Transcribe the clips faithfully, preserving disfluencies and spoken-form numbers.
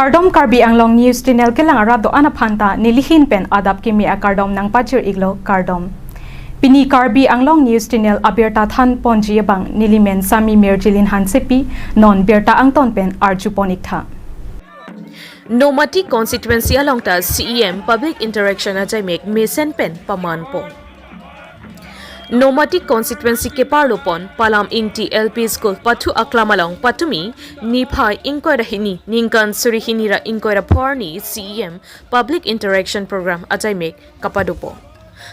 Kardom, Karbi Anglong News Channel kelang arat do-an aphan ta nelihin pen adap kimi akardom nangpajir-iklo, kardom. Pini Karbi Anglong News Channel abirta thanponji abang nelimen Sami Mirjilin Hansepi, non birta angton pen arjupon-iktha. Nomati constituency along ta C E M public interaction ajaimek mesen pen pamanpo. Nomati constituency keparlopon Palam Ingti L P School pathu aklam along patumi niphai ingkoi ra hini ningkan suri hini ra ingkoi ra pho arni C E M public interaction program ajaimek kapadopo.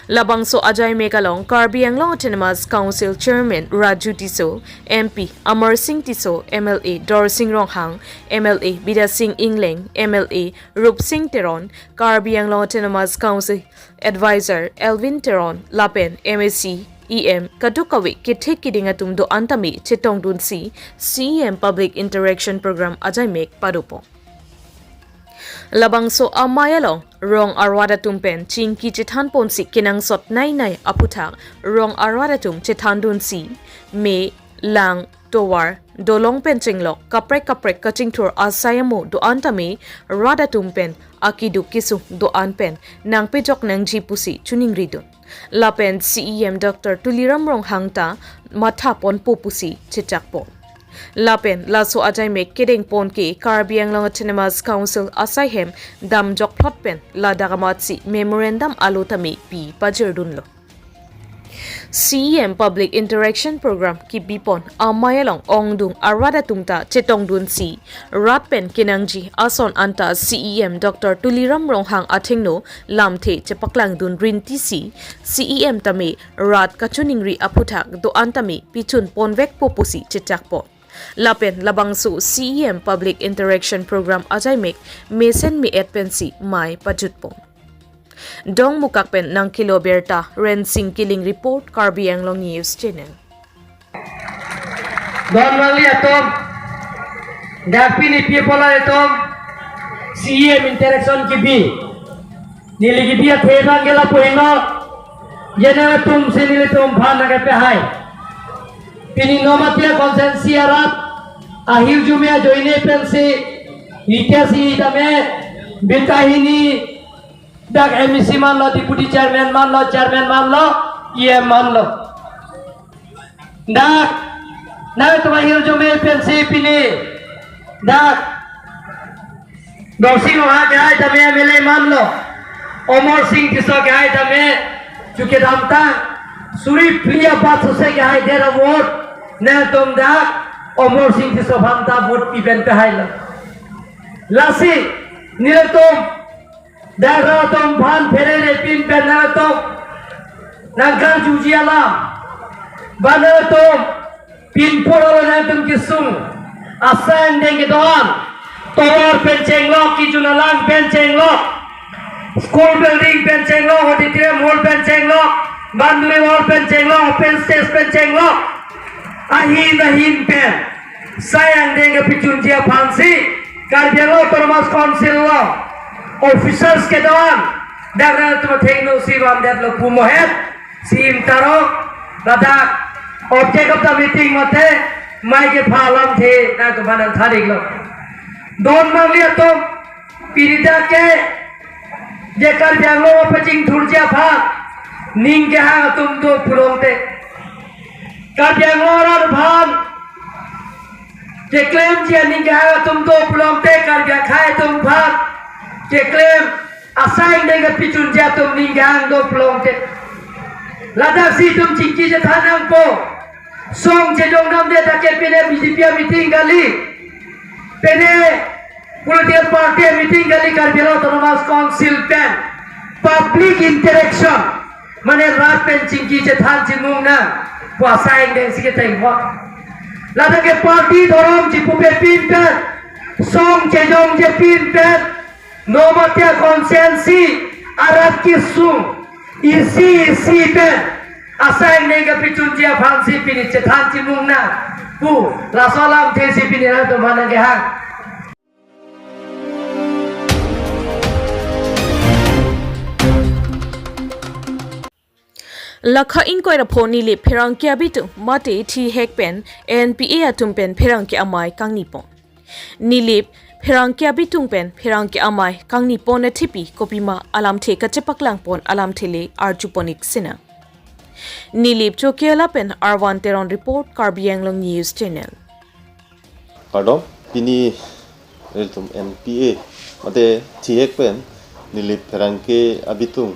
Labangso ajaimek along Karbi Anglong Autonomous Council Chairman Raju Tisso, M P Amar Singh Tisso, M L A Dorsing Ronghang, M L A Bidya Sing Engleng, M L A Rup Singh Teron, Karbi Anglong Autonomous Council Advisor Elwin Teron lapen M A C, E M kadokave kethek keding atum do-an tame chetongdunsi C E M public interaction program ajaimek padopo. Labangso amei along rong arat atum pen chingki chethanponsi kenangsot nei nei aphuthak rong arat atum chethandunsi me, lang, tovar, dolong pen chenglok kaprek kaprek kachingthur asai amo do-an tame rat atum pen akeduk kesung do-an pen nangpejok nangji pusi choningridun. Lapen C E M Doctor Tuliram Ronghang ta mathaponpo pusi chechakpo. Lapen laso ajaimek kedengpon ke Karbi Anglong Autonomous Council asai hem damjokphlot pen ladak amatsi memorandum alo tame pi pajirdunlo. C E M public interaction program kebipon amei along ongdung arat atum ta chetongdunsi rat pen kenangji ason anta C E M Doctor Tuliram Ronghang athengno lamthe chepaklangdun rintisi C E M tame rat kachoningri aphuthak do-an tame pichunponvekpo pusi chechakpo. Lapen labangso C E M public interaction program ajaimek mesen me-et pensi mei pajutpo. Dongmukak pen nangkelo birta, Rensing Killing report, Karbi Anglong News Channel. Don mangli atum, dak pini people atum, C E M interaction kebi. Neli kebi athe abang ke lapu heno, je nangtum si nelitum aphan nangkepahai. Pini Nomatia constituency arat, ahirjume ajoine pensi, ike si tame, birta hini, dak M A C manlo, deputy chairman manlo, chairman manlo, E M manlo. Dak, nangtum ahirjume pensi pini, dak, Dorsing Ronghang kehai tame M L A manlo, Amar Singh Tisso kehai tame chukedamtang, suri phli abat sose kehai dera vote, nangtum dak, Amar Singh Tisso aphan ta vote pipen pehailo. Lasi, nelitum, dak rat atum aphan pherere pin pen nangtum nangkangjuji alam. Ba nangtum pinpur alo nangtum kesung asai angdeng kedo-an. Tovar pen chenglok, kejun alang pen chenglok, school building pen chenglok, auditorium hall pen chenglok, boundary wall pen chenglok, open stage pen chenglok. Ahin ahin pen asai angdeng kepachunji aphansi Karbi Anglong Autonomous Council along officers kedo-an dak nangtum athengno si vamdetlo pu mohet, C E M Tarok, ladak object of the meeting mate mei kepha alamthe nangtum aphan nangthan-iklo. Don mangli atum, pini dak ke je Karbi Anglong apachingthurji aphan ning kehang atum do pulote, Karbi Anglong arat aphan keklemji aning kehang atum do pulote, Karbi akhei atum aphan keklem asai angdeng kepachunji atum ning kehang do pulote, ladak si itum chingki chethan nangpo. Song chejongdamde dak ke pine B J P ameeting kali, pine political party ameeting kali, Karbi Anglong Autonomous Council pen public interaction, mane rat pen chingki chethan chimung nang pu asai angdeng si ketengpo. Ladak ke party dhorom chipupe pin pen, song chejongje pin pen, Nomatia constituency arat kesung isi isi pen asai angdeng kepachunji aphansi pini chethan chimung nang pu laso alamthe si pini nangtum aphan nangkehang. Lakha ingkoi ra pho Nilip pherangke abitung mate thihek pen N P A atum pen pherangke amei kangnipon. Nilip pherangke abitung pen pherangke amei kangni pon athipi kopima alamthe kachepaklang pon alamthe le arju pon-ik sinang. Nilip Chokihola pen Arvan Teron report, Karbi Anglong News Channel. Kardom, pini nelitum N P A mate thihek pen Nilip pherangke abitung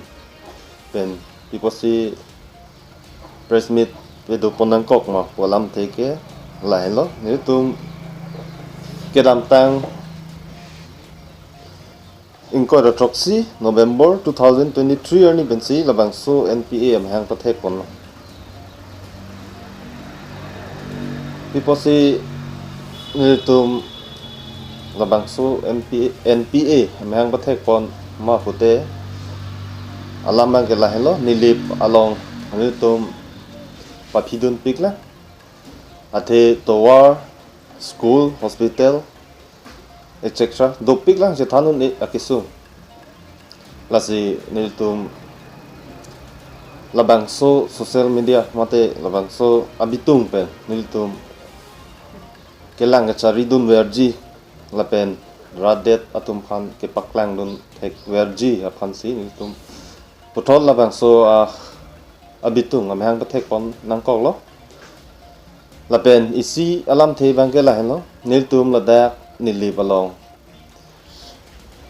pen pi apotsi press meet pado pon nangkok ma pu alamthe ke lahenlo. Nelitum kedamtang ingkoi ra throksi November two thousand twenty-three arni pensi labangso N P A amahang pathek ponlo. Pi apotsi nelitum labangso N P A, N P A amahang pathek pon ma pute alam abang ke lahenlo, Nilip along nelitum paphidunpik la, athe tovar, school, hospital, et cetera dopik lang chethan un-e akesung. Lasi nelitum labangso social media mate labangso abitung pen nelitum kelang kachari dunverji lapen rat det atum aphan kepaklang dun thekverji aphansi nelitum puthot labangso a abitung amahang pathek pon nangkoklo. Lapen isi alamthe abang ke lahenlo, nelitum ladak Nilip along,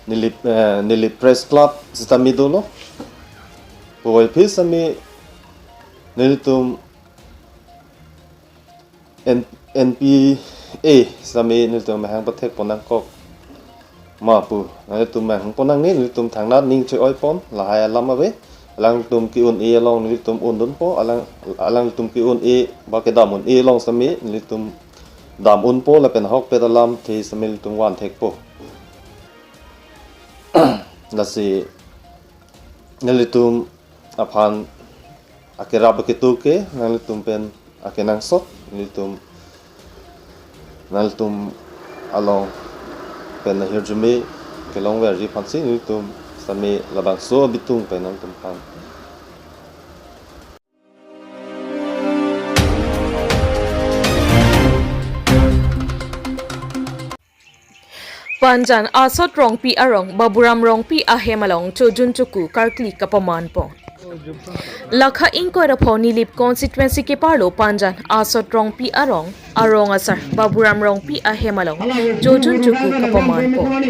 Nilip, eh, Nilip Press Club sitame dolo. Puvoiphit sitame nelitum N-, N P A sitame nelitum amahang pathek pon nangkok ma pu nelitum amahang pon nangne, nelitum thangnat ning che-oi pon lahai alam ave. Alangtum ke-un-e along nelitum undunpo, alang, alangtum ke-un-e ba kedam un-e along sitame nelitum dam unpo lapen ahokpet alamthe sitame nelitum van thekpo. Lasi nelitum aphan akerap aketu ke nanglitum pen akenangsot, nelitum nanglitum along pen ahirjume kelongverji aphansi nelitum sitame labangso abitung pen nangtum aphan. Panjan Asot Rongpi arong Baburam Rongpi ahem along chojun choku karkli kapaman pon. Lakha ingkoi ra pho Nilip constituency keparlo Panjan Asot Rongpi arong, arong asar Baburam Rongpi ahem along chojun choku kapaman pon.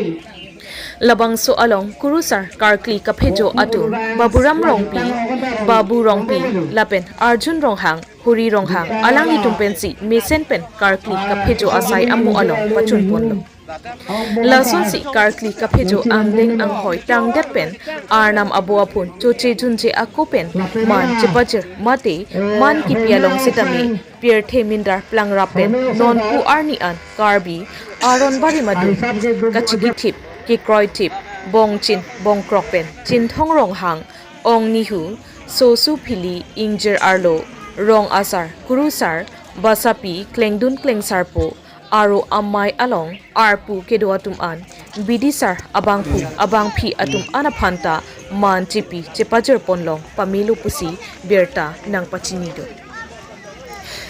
Labangso along kurusar karkli kaphejo atum Baburam Rongpi, Babu Rongpi, lapen Arjun Ronghang, Hori Ronghang alanglitum pensi mesen pen karkli kaphejo asai amo along pachun ponlo. Lasonsi karkli kaphejo angdeng anghoi tangdet pen Arnam abo aphun choche junje ako pen man chepajir mate man kipi along sitame pirthe mindar plangrap pen nonpu arni an Karbi aron barim adung kachikithip, kekroithip, bongchin bongkrok pen Chinthong Ronghang, Ong Nihu, Sosu Phili, Ingjir Arlo, Rong Asar, Kurusar, Basapi, Klengdun Klengsarpo, Aro Amei along arpu kedo atum an, bidisar abangphu abangphi atum an aphan ta man chipi chepajir ponlong pamelo pusi birta nangpachinidun.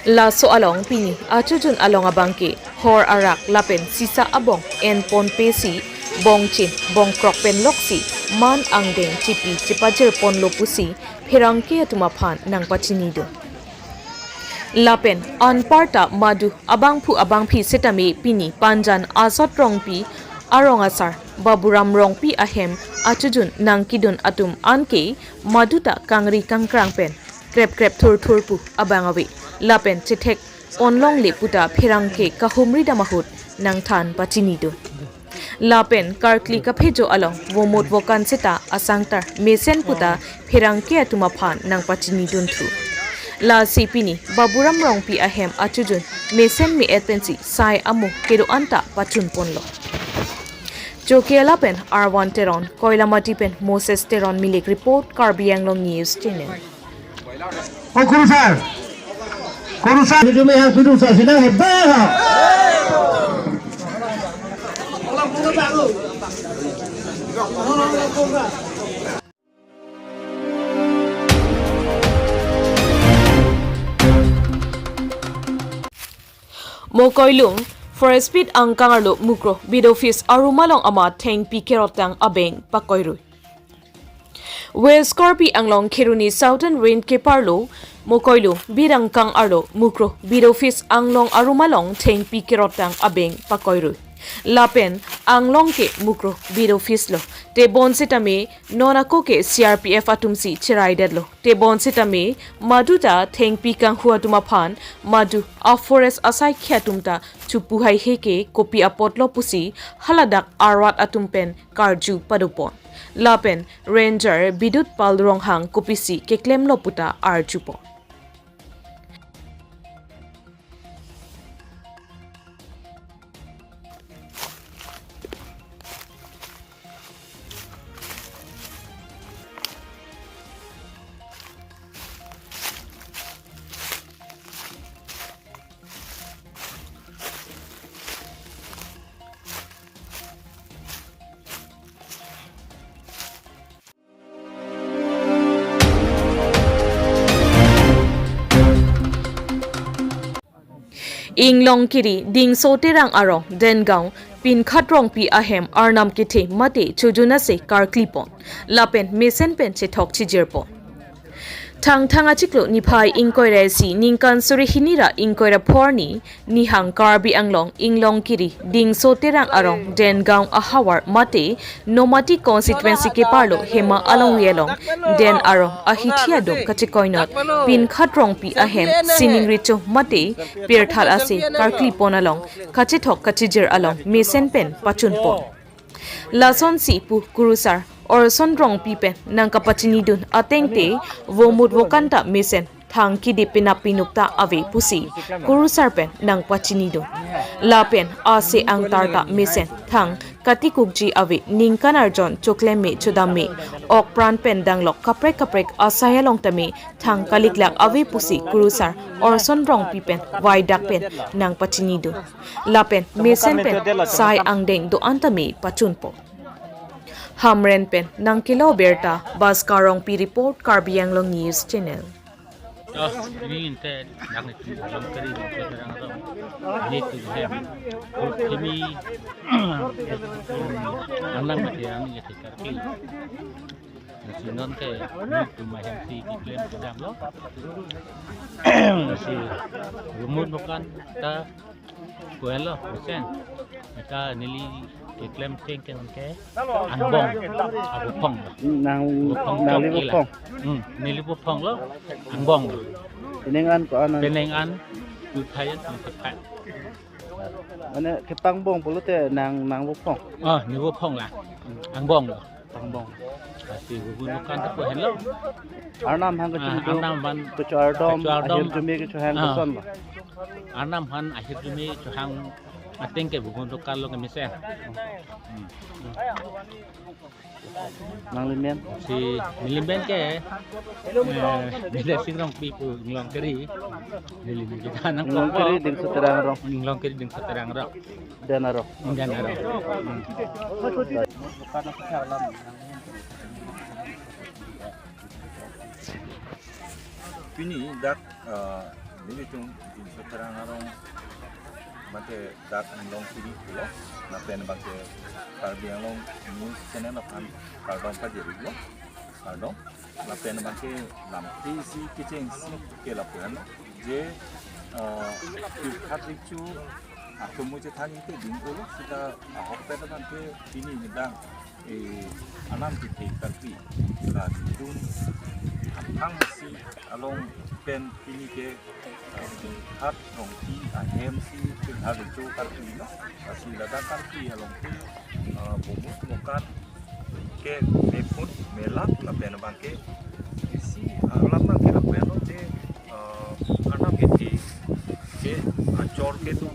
Laso along pini achojun along abangke hor arak lapen sisa abong en ponpe si bongchin bongkrok pen loksi man angdeng chipi chepajir ponlo pusi pherangke atum aphan nangpachinidun. Lapen anparta madu abangphu abangphi sitame pini Panjan Asot Rongpi arong asar Baburam Rongpi ahem achojun nangkidun atum anke maduta kangri kangkrang pen krep krep thur thur pu abang ave. Lapen chethek onlongle puta pherangke kahumri dam ahut nangthan pachinidun. Lapen karkli kaphejo along vomut vokan seta asangtar mesen puta pherangke atum aphan nangpachinidun thu. Lasi pini Baburam Rongpi ahem achojun mesen me-et pensi sai amo kedo anta pachun ponlo. Chokihola pen Arvan Teron, Koilamati pen Moses Teron Milik report, Karbi Anglong News Channel. O Kurusar. Kurusar. Hijumi hang pidung sa sinang hebat ha. Mokoilung Forest Beat angkang arlo Mukroh Beat Office arum along amat thengpi kerotang abeng pakoirui. West Karbi Anglong Kheroni Southern Range keparlo Mokoilo Beat angkang arlo Mukroh Beat Office anglong arum along thengpi kerotang abeng pakoirui. Lapen anglong ke Mukroh Beat Office lo. Tebon sitame non ako ke C R P F atum si cheraidetlo. Tebon sitame madu ta thengpi kanghu atum aphan madu a forest asaikhi atum ta chupu haihe ke kopi apotlo pusi haladak arwat atum pen karju padopon. Lapen Ranger Bidut Pal Ronghang kopisi keklemlo puta arjupon. Inglongkiri, Dingso Terang arong, Dengaon, Pinkhat Rongpi ahem arnam kethe mate chojun ase karklipon. Lapen mesen pen chethok chijirpon. Thangthang achiklo niphai ingkoi ra isi ningkan suri hini ra ingkoi ra pho arni nihang Karbi Anglong Inglongkiri Dingso Terang arong Dengaon ahavar mate Nomati constituency keparlo Hema alongri along Den arong ahithi adung kachekoinot Pinkhat Rongpi ahem sining recho mate pirthat ase karklipon along kachethok kachijir along mesen pen pachunpon. Lasonsi pu kurusar Orson Rongpi pen nangkapachinidun atengte vomut vokan ta mesen thang kidi pinap pinuk ta ave pusi kurusar pen nangpachinidun. Lapen ase angtar ta mesen thang katikukji ave ningkan arjon choklem me chodam me ok pran pen danglok kaprek kaprek asai along tame thang kaliklak ave pusi kurusar Orson Rongpi pen vaidak pen nangpachinidun. Lapen mesen pen sai angdeng do-an tame pachunpo. Hamren pen nangkelo birta Bhaskar Rongpi report, Karbi Anglong News Channel. Oh, ini inte dak ni tu dalam keri ni tu terang tu. Ini tu hem. Kami anak mati kami ke tikar ki. Nasi non ke ni tu mahem si kiklem kedam lo. Nasi rumun bukan ta kuelo kusen. Maka neli keklem teng ke non ke angbong, abuphong lo. Nang Buphong nang chok li ila. Buphong. Hmm, neli buphong lo, angbong lo. Penang an ko anan. Penang an tu thayan tu tepat. Mane kepangbong pulote nang nang buphong. Oh, ni buphong la. Angbong lo. Pangbong. Pasti bukan bukan tepu hen lo. Arnam hang Ah, kechung arnam ban kecho ardom, kecho ardom. Ahir jumi kecho hang Ah. Koson lo. Arnam han ahir jumi chohang ateng ke bukan bukan lo kemesen. Hmm. Nang limen. Si nelimen ke eh, Bidasing Rongpi pu Inglongkiri. Nelimen kita nang Inglongkiri kelompok. Dingso Terang arong. Inglongkiri Dingso Terang arong. Den arong. Den arong. Hmm. Pini dak eh, nelitum Dingso Terang arong mate dak Inglongkiri pulo, lapen abangke Karbi Anglong News Channel aphan kardom pajirlo, kardom. Lapen abangke lamthe isi kechengsi ke lapu-an je eh, pirthat recho atum mo chethan te dingkolo sita ahokpet abangke pini nidang eh, anam kethe karpi la dun aphang si along pen pini ke eh, Pinkhat Rongpi ahem si pirthat recho karpi lo. Lasi ladak karpi along ke eh, bomut mokan ke mephun melak lapen abangke isi alam abangke lapen lo te eh, anam kethe ke achor ke tu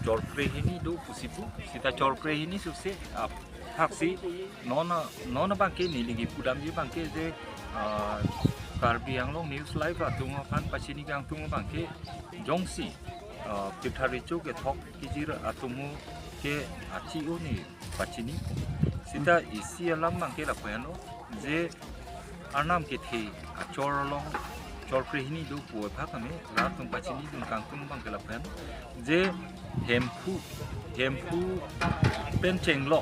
chor krehini do pusi pu sita chor krehini suse ap thaksi non non abangke neli kepudamji abangke je ah, Karbi Anglong News Live atum aphan pachini kangtung abangke jongsi ah, pirthat recho kethok kejir atum ke achi o ni pachini. Sita isi alam abangke lapu-an lo je arnam kethe achor along Sorkri hini do pu aphan kami rat atum pachinidun kangtung abang ke lapen je Hemphu, Hemphu pen chenglok,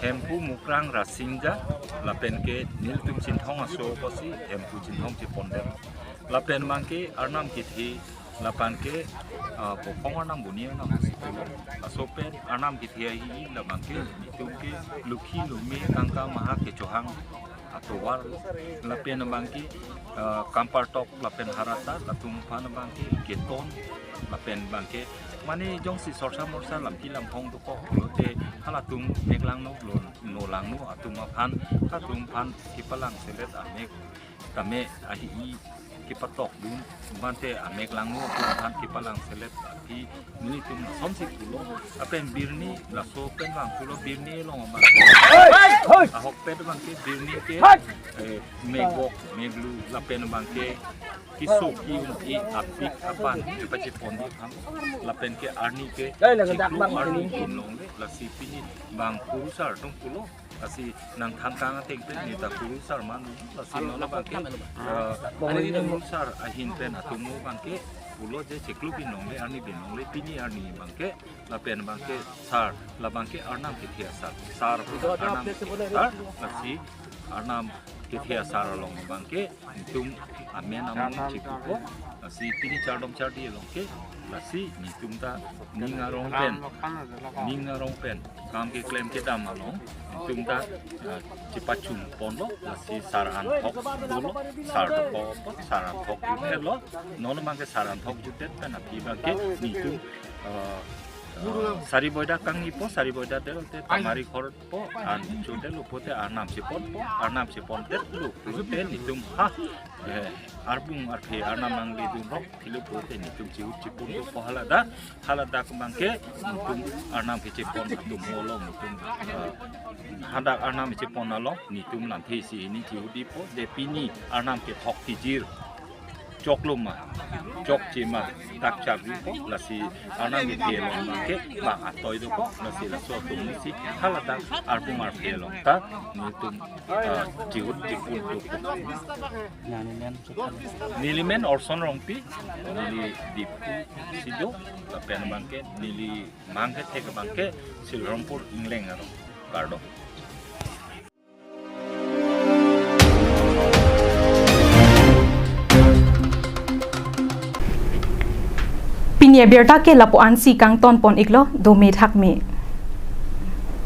Hemphu Mukrang Rasinja, lapen ke nelitum Chinthong aso apotsi Hemphu Chinthong chepondem. Lapen abang ke Arnam kethe, lapen ke, ah, Bokong Arnam, Boni Arnam si pulo. Laso pen Arnam kethe ahi, labang ke nelitum ke Lokhi Lome Kangka Maha kechohang atovar, lapen abang ke, ah, Kampartok lapen Harata, latum aphan abang ke Keton, lapen abang ke mane jongsi sorsa morsa lampi lamphong dokok pulote halatum mek langno, lo, no langno atum aphan, halatum aphan kepalangselet amek tame ahi i kepatokdun, mate amek langno atum aphan kepalangselet aphi nelitum lasonsi pulo. Lapen birni laso pen vang pulo, birni along abang ahokpet abang ke birni ke, eh, megok, meglu, lapen abang ke keso ke-un-e apik apan pachepon di aphan, lapen ke arni ke chiklo arni inlongle, lasi pini abang kurusar atum pulo. Lasi nangthan kang ateng pen neta kurusar man, lasi non abang ke, eh, kurusar ahin pen atum abang ke pulo je chiklo bin longle, arni bin longle, pini arni abang ke, lapen abang ke sar, labang ke Arnam kethe asar, sar Arnam kethe asar, lasi Arnam kethe asar along abang ke nelitum amen amung chipupo, lasi pini chardom chardi along ke, lasi nelitum ta ning arong pen, ning arong pen kam keklem kedam along nelitum ta, ah, chepachun ponlo, lasi sar anthok dolo, sar dokok, sar anthok jutlo, non abang ke sar anthok jutet pen aphi abang ke nelitum, ah, ah, sari boida kangni po, sari boida del te tamari khor po, an chudelo pote Arnam cheponpo, Arnam chepontetlo pote nelitum ha, eh, arbung arphe Arnam nangledun rok thilo pote nelitum chihut chipon dopo haladak, haladak abang ke nelitum Arnam kechepon atum along nelitum, eh, hadak Arnam chepon along nelitum lamthe isi hini chihut dipo, je pini Arnam kethok tijir choklo ma, chokche ma, dak charlipo, lasi Arnam kethe along abang ke bang atoi dokok, lasi laso atum si haladak arbung arphe along ta nelitum, ah, chihut chipon dopo. Neli men Orson Rongpi, neli Diphu si do, lapen abang ke neli mang kethek abang ke Silrampur Ingleng arong, kardom. Pini abirta ke lapu-an si kangton pon iklo, dome thakme.